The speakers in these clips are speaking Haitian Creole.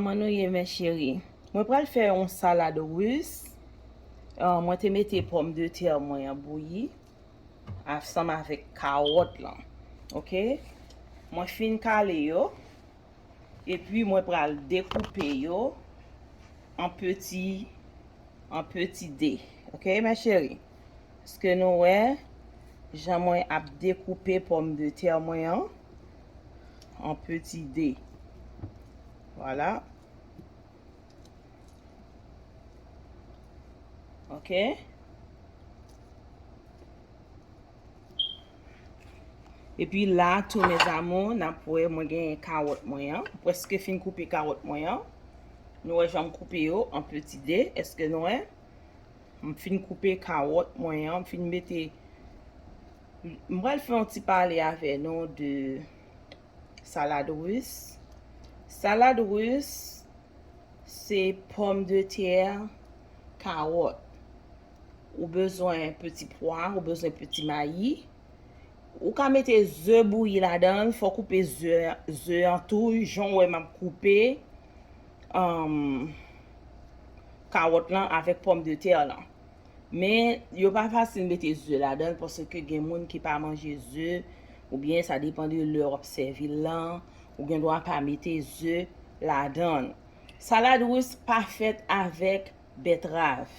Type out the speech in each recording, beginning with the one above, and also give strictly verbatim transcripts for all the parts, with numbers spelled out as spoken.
Kòman nou ye, mes chéris? Mwen pral fè yon salad ris. Ah, mwen te mete pòmdetè mwen an bouyi ansanm avèk kawòt lan. Oke? Mwen fin kale yo. Epi mwen pral dekoupe yo an peti, an peti de. Oke, mes chéris? Èske nou wè jan mwen ap dekoupe pòmdetè mwen an an peti de? Vwala. Oke. Epi la tou, mes amours, n ap wè mwen genyen kawòt mwen an. Prèske fin koupe kawòt mwen an. Nou wè jan m koupe yo an peti de. Èske nou wè? M fin koupe kawòt mwen an. M fin mete. M pral fè yon ti pale avè nou de salad ris. Salad ris, se pòmdetè, kawòt. Ou bezwen peti pwa, ou bezwen peti mayi. Ou ka mete ze bouyi ladan l, fò w koupe ze, ze an tou, jan w wè m ap koupe, um, kawòt lan avèk pòmdetè lan. Men, yo pa fasil mete ze ladan l, paske gen moun ki pa manje ze, oubyen sa depann de lè w ap sèvi l lan, ou gen dwa pa mete ze ladan l. Salad ris pa fèt avèk bètrav.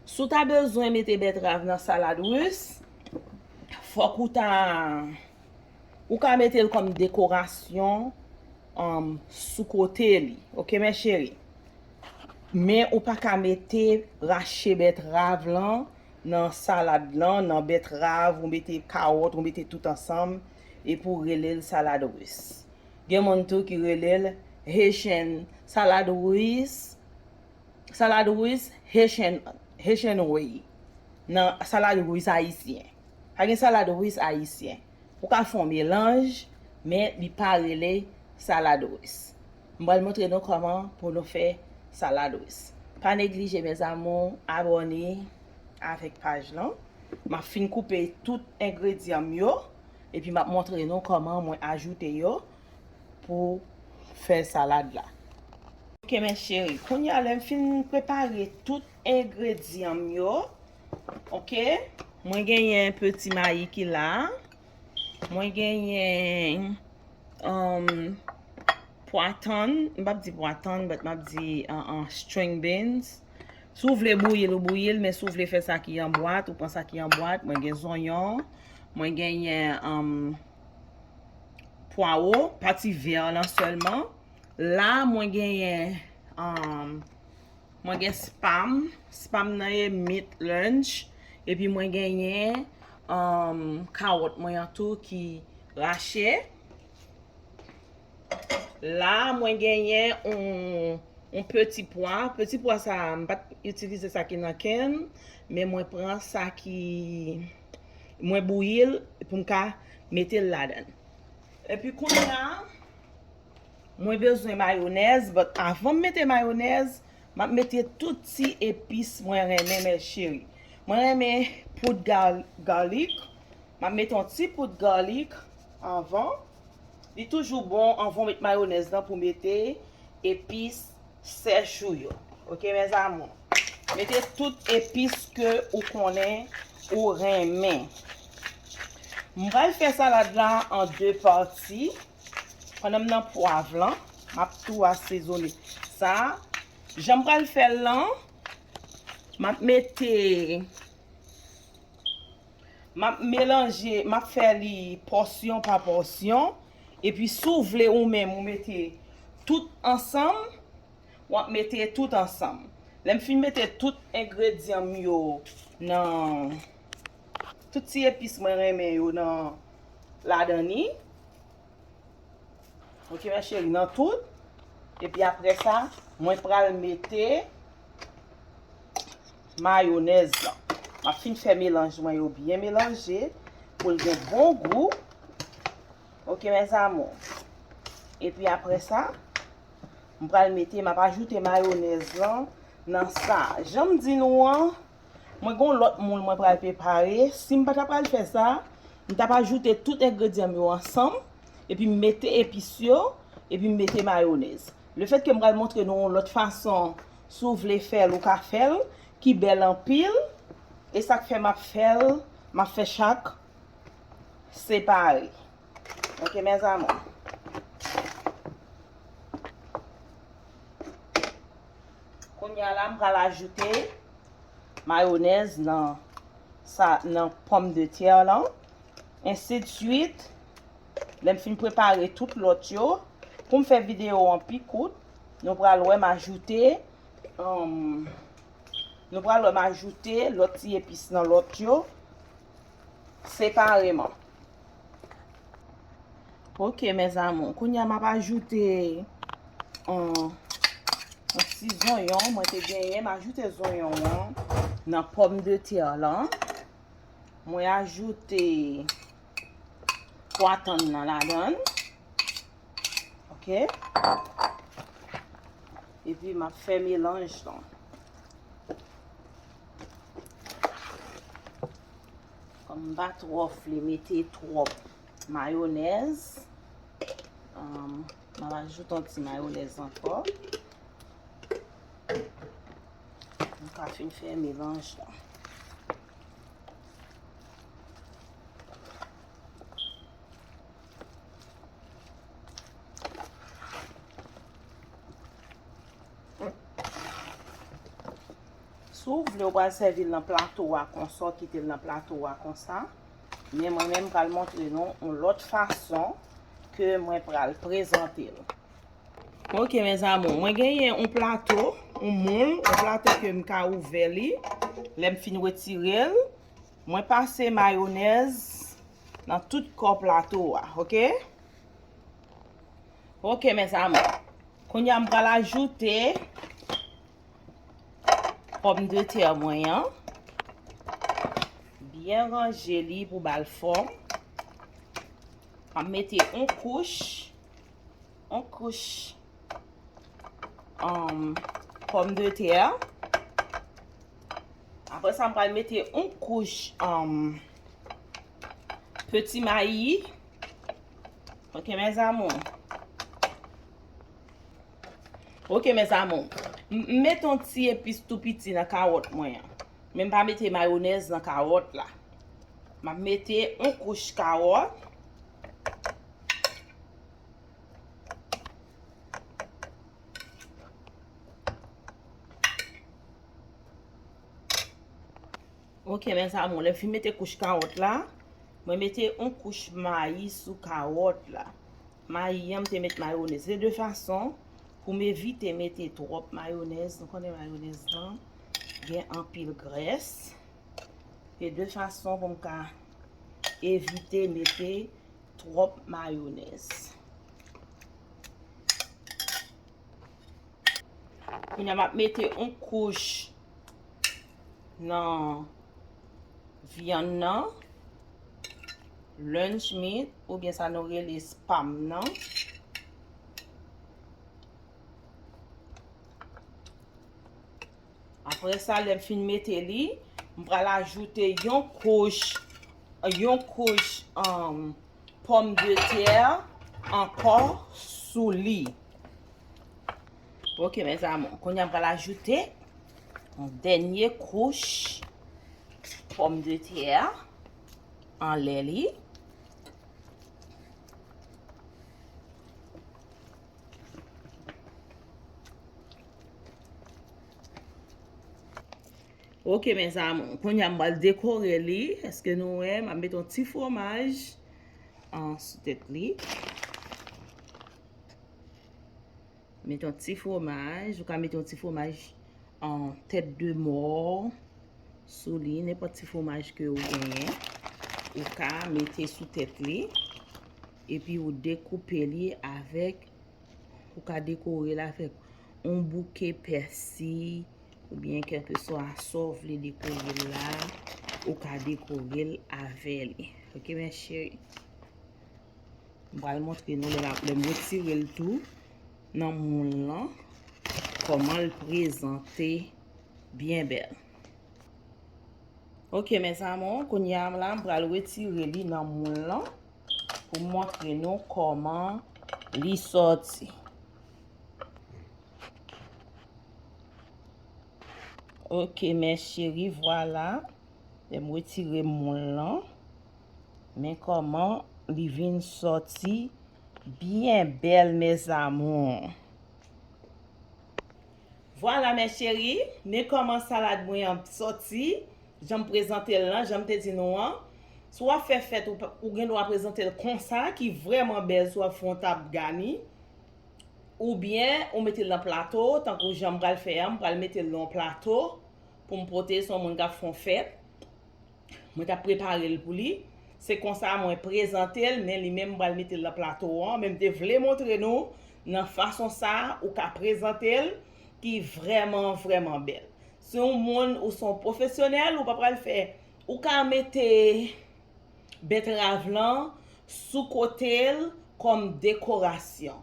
Si w ta bezwen mete bètrav nan salad ris, fòk ou ta, ou ka mete l kòm dekorasyon, um, sou kote li. Oke, mes chéris? Men ou pa ka mete rache bètrav lan nan salad lan, nan bètrav, ou mete kawòt, ou mete tout ansanm, epi w rele l salad ris. Gen moun tou ki rele l Haitian, salad ris, salad ris Haitian, Haitian way. Nan salad ris ayisyen. Pa gen salad ris ayisyen. Ou ka fè yon melanj, men li pa rele salad ris. M pral montre nou kòman pou nou fè salad ris. Pa neglije, mes amours, abòne avèk paj lan. M ap fin koupe tout engredyan m yo, epi m ap montre nou kòman mwen ajoute yo pou fè salad la. Oke, mes chéris, kounye a lè m fin prepare tout engredyan m yo, oke, mwen genyen peti mayi ki la, mwen genyen, um, pwa tann, m p ap di pwa tann, but m ap di, uh, uh, string beans. Si w vle bouyi l, ou bouyi l, men si w vle fè sa ki an bwat, ou pran sa ki an bwat. Mwen gen zonyon, mwen genyen, um, pwawo, pati vè lan sèlman. La, mwen genyen, um, mwen gen spam. Spam nan e meat lunch. Epi mwen genyen, um, kawòt mwen an tou ki rache. La, mwen genyen yon, yon peti pwa. Peti pwa sa, m pa t itilize sa ki nan can, men mwen pran sa ki, mwen bouyi l pou m ka mete l ladan l. Epi kounye a, mwen bezwen mayonèz, but avan m mete mayonèz, m ap mete tout ti epis mwen renmen, mes chéris. Mwen renmen poud gar-, garlic. M ap mete yon ti poud garlic anvan. Li toujou bon anvan w met mayonèz lan pou mete epis sèch ou yo. Oke, mes amours. Mete tout epis ke ou konnen ou renmen. M pral fè salad la an de pati. Pandan m nan pwav lan, m ap tou asezone sa. Jan m pral fè l lan, m ap mete, m ap melanje, m ap fè li pòsyon pa pòsyon. Epi si w vle ou menm ou mete tout ansanm, w ap mete tout ansanm. Lè m fin mete tout engredyan m yo nan, tout ti epis mwen renmen yo nan ladan li. Oke, mes chéris, nan tout. Epi apre sa, mwen pral mete mayonèz lan. M ap fin fè melanj mwen yo byen melanje pou l gen bon gou. Oke, mes amours. Epi apre sa, m pral mete, m ap ajoute mayonèz lan nan sa. Jan m di nou an, mwen gen yon lòt moul mwen pral prepare. Si m pa ta pral fè sa, m t ap ajoute tout engredyan m yo ansanm, epi m mete epis yo, epi m mete mayonèz. Lefètke m pral montre nou yon lòt fason, si w vle fè l, ou ka fè l, ki bèl anpil. E sa k fè m ap fè l, m ap fè chak separe. Oke, mes amours. Kounye a la, m pral ajoute mayonèz nan sa, nan pòmdetè lan. Ensi de suite. Lè m fin prepare tout lòt yo, pou m fè videyo an pi kout, nou pral wè m ajoute, um, nou pral wè m ajoute lòt ti epis nan lòt yo separeman. Oke, mes amours, kounye a m ap ajoute, um, yon ti zonyon mwen te genyen, m ajoute zonyon an nan pòmdetè lan. Mwen ajoute pwa tann nan ladan l. Oke. Epi m ap fè melanj lan. Kòm m pa twò vle mete twòp mayonèz, um, m ap ajoute yon ti mayonèz ankò. M ka fin fè melanj lan. Si w vle, w pral sèvi l nan plato a konsa, w kite l nan plato a konsa. Men mwen menm, m pral montre nou yon lòt fason ke mwen pral prezante l. Oke, mes amours, mwen genyen yon plato, yon moul, yon plato ke m ka ouvè li lè m fin retire l. Mwen pase mayonèz nan tout kò plato a, oke? Oke, mes amours. Kounye a, m pral ajoute pòmdetè mwen an. Byen ranje li pou ba l fòm. M ap mete yon kouch, yon kouch, um, pòmdetè. Apre sa, m pral mete yon kouch, um, peti mayi. Oke, mes amours. Oke, mes amours. M, m mete yon ti epis tou piti nan kawòt mwen an. Men m pa mete mayonèz nan kawòt la. M ap mete yon kouch kawòt. Oke, mes amours, lè m fin mete kouch kawòt la, mwen mete yon kouch mayi sou kawòt la. Mayi an, m te met mayonèz. Se de fason pou m evite mete twòp mayonèz. Nou konnen mayonèz lan gen anpil grès. Se de fason pou m ka evite mete twòp mayonèz. Kounye a, m ap mete yon kouch nan vyann nan, lunch meat, oubyen sa nou rele spam nan. Apre sa, lè m fin mete li, m pral ajoute yon kouch, yon kouch, um, pòmdetè ankò sou li. Oke, mes amours. Kounye a, m pral ajoute yon dènye kouch pòmdetè anlè li. Oke, mes amours. Kounye a, m pral dekore li. Èske nou wè? M ap mete yon ti fwomaj an sou tèt li. Mete yon ti fwomaj. Ou ka mete yon ti fwomaj an tèt de mò sou li. Nenpòt ti fwomaj ke ou genyen, ou ka mete sou tèt li. Epi ou dekoupe li avèk, ou ka dekore l avèk yon bouke pèsi, oubyen kèlkeswa sa w vle dekore l la, ou ka dekore l avè li. Oke, mes chéris? M pral montre nou lè m ap, lè m retire l tou nan moul lan, kòman l prezante byen bèl. Oke, mes amours, kounye a la, m pral retire li nan moul lan pou m montre nou kòman li sòti. Ok, mes chéries, vwala. Lè m retire moun lan. Men kòman li vin sòti byen bèl, mes amours. Vwala, mes chéries, men kòman salad mwen an sòti. Jan m prezante l lan, jan m te di nou an. Si w ap fè fèt, ou, ou gen dwa prezante l konsa, ki vrèman bèl, si w ap fè yon tab gani. Oubyen, ou mete l nan plato, tankou jan m pral fè a, m pral mete l nan yon plato pou m pote l, se yon moun k ap fè yon fèt. Mwen t ap prepare l pou li. Se konsa mwen prezante l, men li menm m pral mete l nan plato an. Men m te vle montre nou nan fason sa a ou ka prezante l ki vrèman, vrèman bèl. Si yon moun ou se yon pwofesyonèl, ou pa pral fè, ou ka mete bètrav lan sou kote l kòm dekorasyon.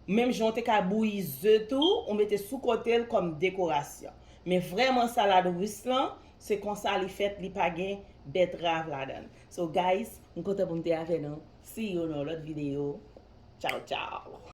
Menm jan w te ka bouyi ze tou, ou mete sou kote l kòm dekorasyon. Men vrèman salad ris lan, se konsa li fèt, li pa gen bètrav ladan l. So guys, m kontan pou m te avè nou. See you nan lòt videyo. Tchaw, tchaw.